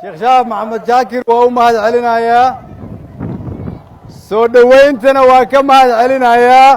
Sheekh Shaaf Maxamed Shaakir waa u mahad celinayaa, soo dhowayntana waa ka mahad celinayaa.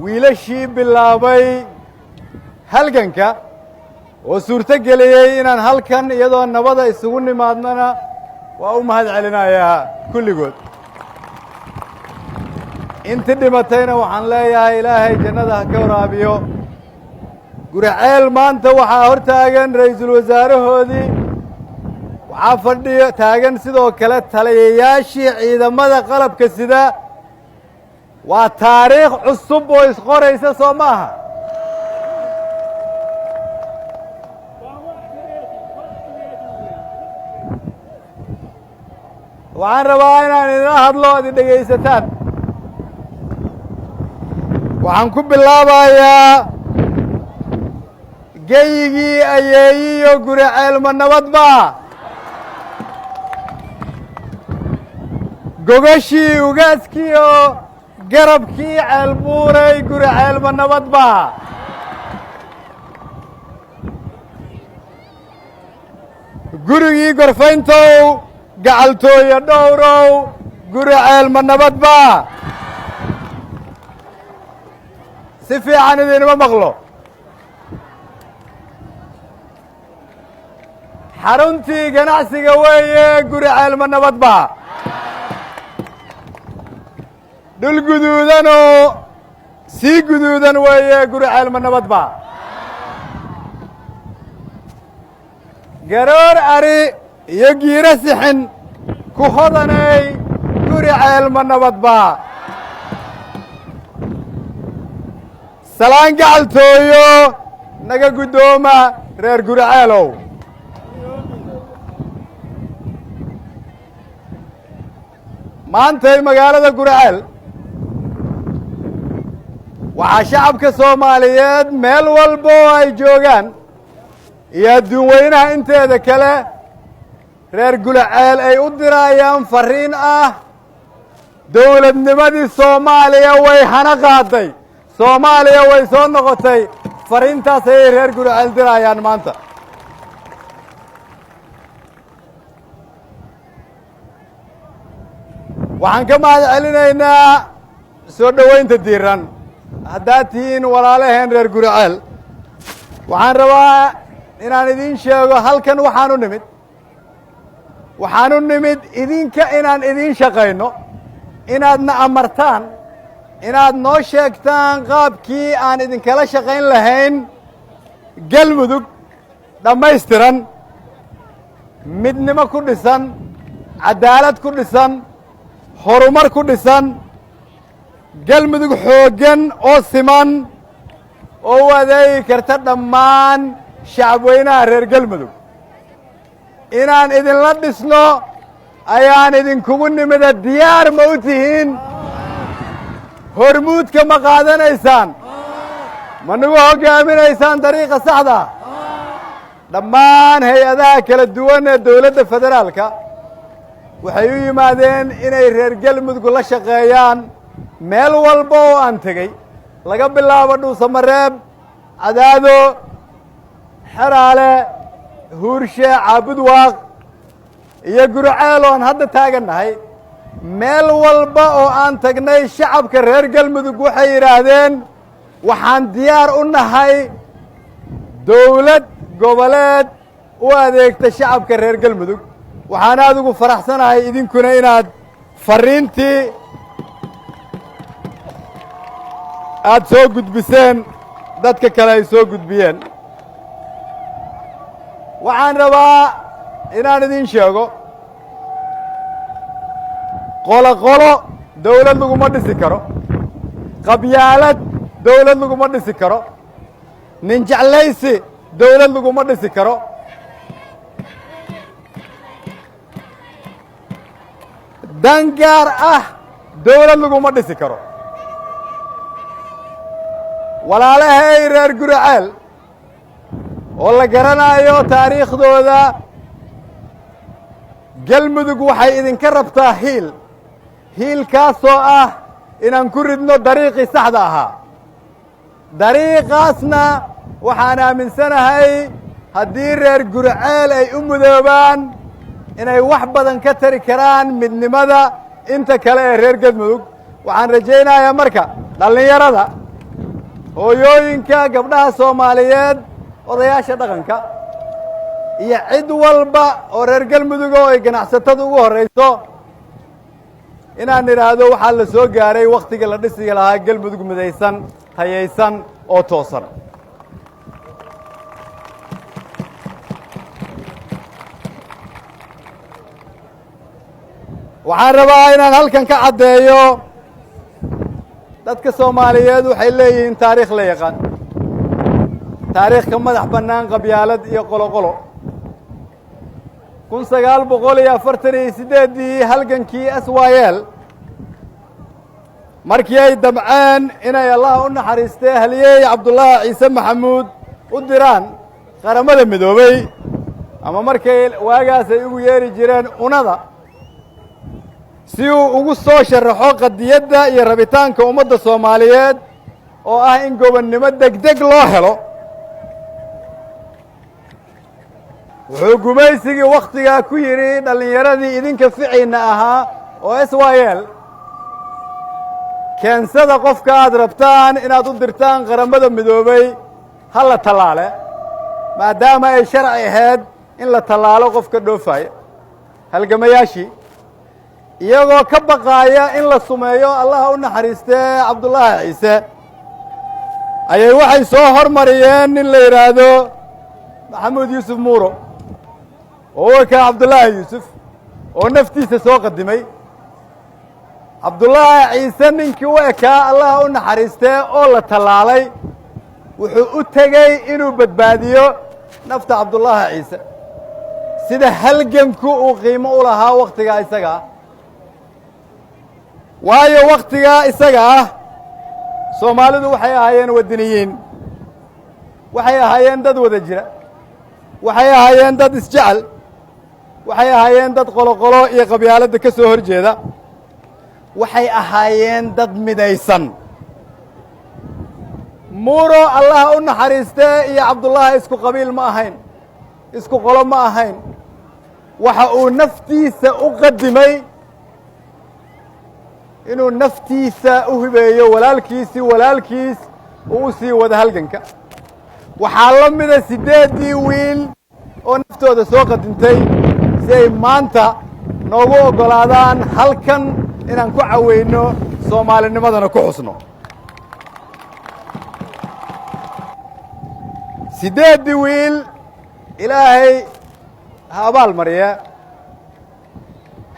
Wiilashii bilaabay halganka oo suurto geliyey inaan halkan iyadoo nabada isugu nimaadnona waa u mahad celinayaa kulligood. Inti dhimatayna waxaan leeyahay Ilaahay jannada ha ka waraabiyo. Guriceel maanta waxaa hor taagan ra'iisul wasaarahoodii, waxaa fadhiyo taagan sidoo kale taliyayaashii ciidamada qalabka sida. Waa taariikh cusub oo isqoraysa, soo ma aha? Waxaan rabaa inaan idila hadlo ad i dhegaysataan. Waxaan ku bilaabayaa geyigii ayeeyiyo Guriceel ma nabad baa? Gogashii ugaaskiiyo garabkii Ceelbuuray, Guriceel ma nabad baa? Gurigii Gorfayntow, gacaltooyo dhowrow, Guriceel ma nabad baa? Si fiican idinma maqlo. Xaruntii ganacsiga weeye, Guriceel ma nabad baa? Dhul guduudanoo sii guduudan weeye, Guriceel ma nabad baa? Garoor ari iyo giiro sixin ku hodanay, Guriceel ma nabad baa? Salaan gacaltooyo naga guddooma reer Guriceelow. Maantay magaalada Guriceel waxaa shacabka Soomaaliyeed meel walba oo ay joogaan iyo adduun weynaha inteeda kale reer Guriceel ay u diraayaan fariin ah: dowladnimadii Soomaaliya way hana qaaday, Soomaaliya way soo noqotay. Fariintaas ayay reer Guriceel diraayaan maanta. Waxaan ka mahad celinaynaa soo dhowaynta diiran haddaad tihiin walaalaheen reer Guriceel. Waxaan rabaa inaan idiin sheego halkan waxaan u nimid, waxaan u nimid idinka inaan idiin shaqayno, inaadna amartaan, inaad noo sheegtaan qaabkii aan idinkala shaqayn lahayn Galmudug dhammaystiran, midnimo ku dhisan, caddaalad ku dhisan, horumar ku dhisan, Galmudug xooggan oo siman oo u adeegi karta dhammaan shacabweynaha reer Galmudug. Inaan idinla dhisno ayaan idinkugu nimida. Diyaar ma u tihiin? Hormuudka ma qaadanaysaan? Ma nagu hoggaaminaysaan dariiqa saxda? Dhammaan hay-adaha kala duwan ee dowladda federaalka waxay u yimaadeen inay reer Galmudug la shaqeeyaan. Meel walba oo aan tegey, laga bilaabo Dhuusamareeb, Cadaado, Xeraale, Huurshe, Caabudwaaq iyo Guriceel oon hadda taagannahay, meel walba oo aan tagnay shacabka reer Galmudug waxay yidhaahdeen waxaan diyaar u nahay dowlad goboleed u adeegta shacabka reer Galmudug. Waxaan aada ugu faraxsanahay idinkuna inaad fariintii aada soo gudbiseen, dadka kale ay soo gudbiyeen. Waxaan rabaa inaan idiin sheego, qolo qolo dawlad laguma dhisi karo, qabyaalad dawlad laguma dhisi karo, nin jeclaysi dawlad laguma dhisi karo. Dan gaar ah dawlad laguma dhisi karo. Walaalahay reer Guriceel oo la garanayo taariikhdooda, Galmudug waxay idinka rabtaa hiil, hiilkaasoo ah inaan ku ridno dariiqii saxda ahaa. Dariiqaasna waxaan aaminsanahay Haddii reer Gurceel ay u mudoobaan, inay wax badan ka tari karaan midnimada inta kale ee reer Galmudug. Waxaan rajaynayaa marka dhallinyarada, hooyooyinka, gabdhaha Soomaaliyeed, odayaasha dhaqanka iyo cid walba oo reer Galmudug oo ay ganacsatada ugu horrayso, inaan idhaahdo waxaa la soo gaaray wakhtiga la dhisi lahaa Galmudug midaysan, tayaysan oo toosan. Waxaan rabaa inaan halkan ka caddeeyo, dadka Soomaaliyeed waxay leeyihiin taariikh la yaqaan, taariikh ka madax bannaan qabyaalad iyo qoloqolo. 1948-dii halgankii SYL, markii ay damceen inay, Allah u naxariistee, halyeey Cabdullaahi Ciise Maxamuud u diraan Qaramada Midoobey, ama markay waagaas ay ugu yeeri jireen UNada, si uu ugu soo sharaxo qadiyadda iyo rabitaanka ummadda Soomaaliyeed oo ah in gobonnimo degdeg loo helo, wuxuu gumaysigii wakhtigaa ku yidhi dhallinyaradii idinka ficiinna ahaa oo SYL, keensada qofka aad rabtaan inaad u dirtaan Qaramada Midoobey, ha la tallaale, maadaama ay sharci ahayd in la tallaalo qofka dhoofaaya. Halgamayaashii, iyagoo ka baqaaya in la sumeeyo, Allaha u naxariistee, Cabdullaahi Ciise, ayay waxay soo hormariyeen nin la yidhaahdo Maxamuud Yuusuf Muuro, oo u ekaa Cabdullaahi Yuusuf, oo naftiisa soo qadimay. Cabdullaahi Ciise ninkii u ekaa, Allaha u naxariistee, oo la tallaalay, wuxuu u tegey inuu badbaadiyo nafta Cabdullaahi Ciise. Sida halganku uu qiimo u lahaa wakhtigaa isaga ah, waayo wakhtigaa isaga ah Soomaalidu waxay ahaayeen waddaniyiin, waxay ahaayeen dad wada jira, waxay ahaayeen dad isjecel, waxay ahaayeen dad qoloqolo iyo qabyaaladda ka soo hor jeeda, waxay ahaayeen dad midaysan. Muuro, Allaha u naxariistee, iyo Cabdullaahi isku qabiil ma ahayn, isku qolo ma ahayn. Waxa uu naftiisa u qadimay inuu naftiisa u hibeeyo walaalkiisi, walaalkiis uu u sii wada halganka. Waxaa la mida 8-dii wiil oo naftooda soo qadintay si ay maanta noogu oggolaadaan halkan inaan ku caweyno, Soomaalinimadana ku xusno. 8-dii wiil Ilaahay ha abaal mariya.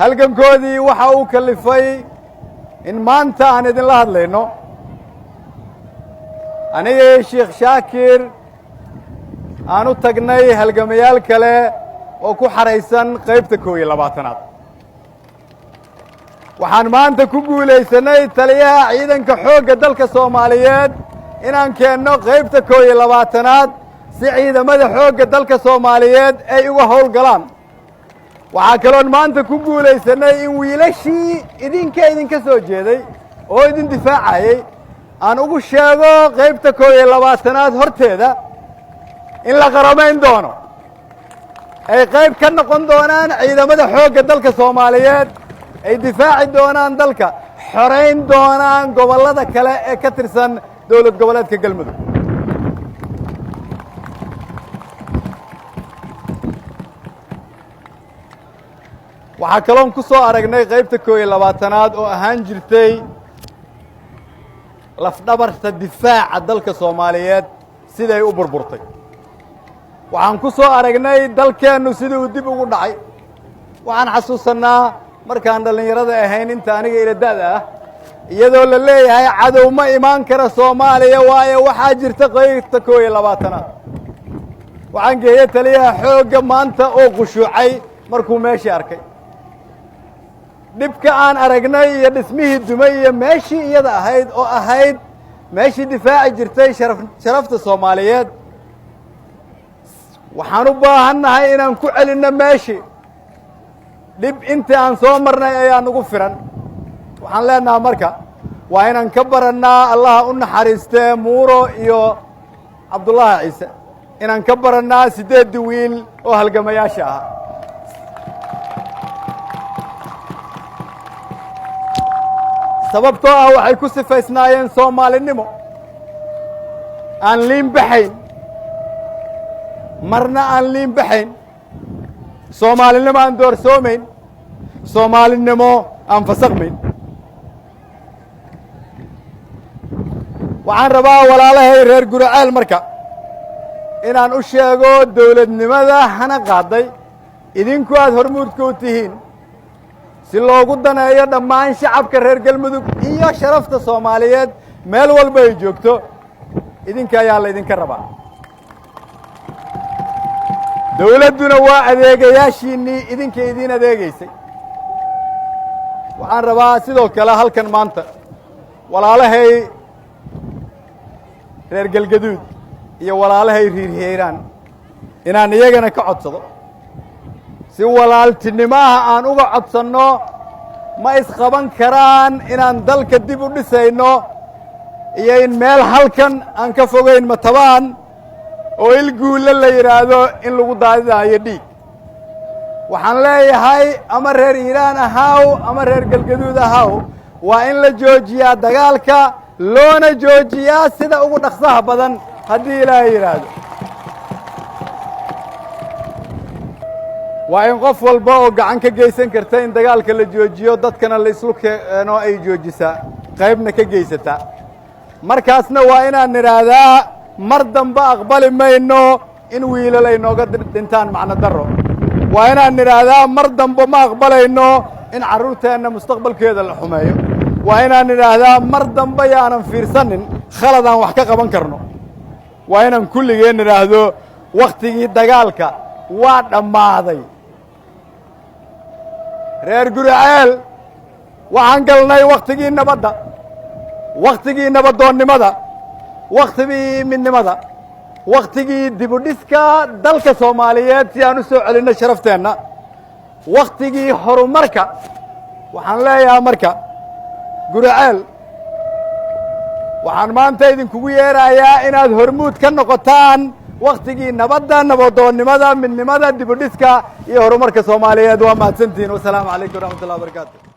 Halgankoodii waxa uu kalifay in maanta aan idinla hadlayno, aniga iyo Sheekh Shaakir aan u tagnay halgamayaal kale oo ku xaraysan qaybta 21-aad. Waxaan maanta ku guulaysanay taliyaha ciidanka xoogga dalka Soomaaliyeed inaan keenno qaybta 21-aad, si ciidamada xoogga dalka Soomaaliyeed ay uga howlgalaan. Waxaa kaloon maanta ku guulaysanay in wiilashii idinka idinka soo jeeday oo idin difaacayey aan ugu sheego qaybta 21-aad horteeda in la qaramayn doono, ay qayb ka noqon doonaan ciidamada xoogga dalka Soomaaliyeed, ay difaaci doonaan dalka, xorayn doonaan gobollada kale ee ka tirsan dowlad goboleedka Galmudug. Waxaa kaloon ku soo aragnay qaybta 21-aad oo ahaan jirtay lafdhabarta difaaca dalka Soomaaliyeed siday u burburtay. Waxaan ku soo aragnay dalkeennu sidii uu dib ugu dhacay. Waxaan xasuusannaa markaan dhallinyarada ahayn, inta aniga ila da'da ah, iyadoo la leeyahay cadow ma imaan kara Soomaaliya, waayo waxaa jirta qaybta 21-aad. Waxaan geeyey taliyaha xoogga maanta oo qushuucay markuu meeshii arkay dhibka aan aragnay iyo dhismihii dumay iyo meeshii iyada ahayd oo ahayd meeshii difaaci jirtay sharafta Soomaaliyeed. Waxaan u baahannahay inaan ku celinno meeshii. Dhib intii aan soo marnay ayaa nagu firan. Waxaan leenaha marka waa inaan ka barannaa, Allaha u naxariistee, Muuro iyo Cabdullaahi Ciise. Inaan ka barannaa 8-dii wiil oo halgamayaasha ahaa. Sababtoo ah waxay ku sifaysnaayeen Soomaalinimo aan liin baxayn, marna aan liin baxayn, Soomaalinimo aan doorsoomayn, Soomaalinimo aan fasakmayn. Waxaan rabaa walaalahay reer Guraceel marka inaan u sheego dawladnimada hana qaaday idinku aada hormuudka u tihiin, si loogu daneeyo dhammaan shacabka reer Galmudug iyo sharafta Soomaaliyeed meel walba ay joogto. Idinka ayaa laydinka rabaa. Dawladduna waa adeegayaashiinnii idinka idiin adeegaysay. Waxaan rabaa sidoo kale halkan maanta walaalahay reer Galgaduud iyo walaalahay reer Hiiraan inaan iyagana ka codsado, si walaaltinimo ah aan uga codsanno: ma isqaban karaan inaan dalka dib u dhisayno iyo in meel halkan aan ka fogayn Matabaan oo il guulle la yidhaahdo in lagu daadinaayo dhiig? Waxaan leeyahay, ama reer Hiiraan ahaaw ama reer Galgaduud ahaaw, waa in la joojiyaa dagaalka, loona joojiyaa sida ugu dhaqsaha badan, haddii Ilaahay yidhaahdo. Waa in qof walba oo gacan ka geysan karta in dagaalka la joojiyo, dadkana la islu keeno, ay joojisaa, qaybna ka geysataa. Markaasna waa inaan nidhaahdaa: mar dambe aqbali mayno in wiilal ay nooga dhintaan macno darro. Waa inaan nidhaahdaa: mar dambe ma aqbalayno in carruurteenna mustaqbalkeeda la xumeeyo. Waa inaan nidhaahdaa: mar dambe yaanan fiirsanin khalad aan wax ka qaban karno. Waa inaan kulligeen nidhaahdo: wakhtigii dagaalka waa dhammaaday. Reer Guriceel, waxaan galnay wakhtigii nabadda, wakhtigii nabadoonnimada, wakhtigii midnimada, wakhtigii dibudhiska dalka Soomaaliyeed si aan u soo celinno sharafteenna, wakhtigii horumarka. Waxaan leeyahaa marka, Guriceel, waxaan maanta idinkugu yeerayaa inaad hormuud ka noqotaan wakhtigii nabadda, nabadoonnimada, midnimada, dibudhiska iyo horumarka Soomaaliyeed. Waa mahadsantihiin. Wasalaamu calaykum waraxmat ullah wabarakaatu.